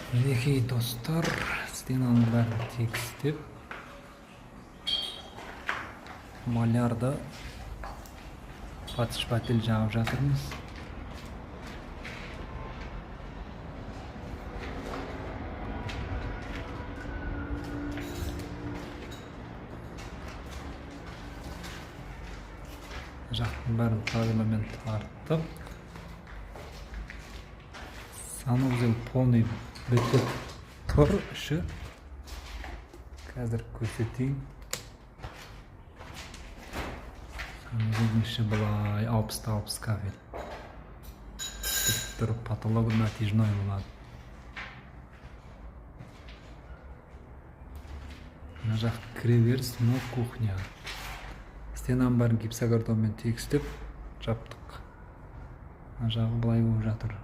Мінекей, достар, стенаның бәрін тегістеп, малярды под шпатель жағып жатырмыз. Жақтың бәрін правиломен тарттық. Санузел полный бітіп тұр іші. Қазір көрсетейін. Санузелдің іші былай 60-та 60 кафель. Бітіп тұр, потологы натяжной болады. Мына жақ кіреберіс, мынау кухня. Стенаның бәрін гипсокартонмен тегістеп жаптық. Мына жағы былай болып жатыр.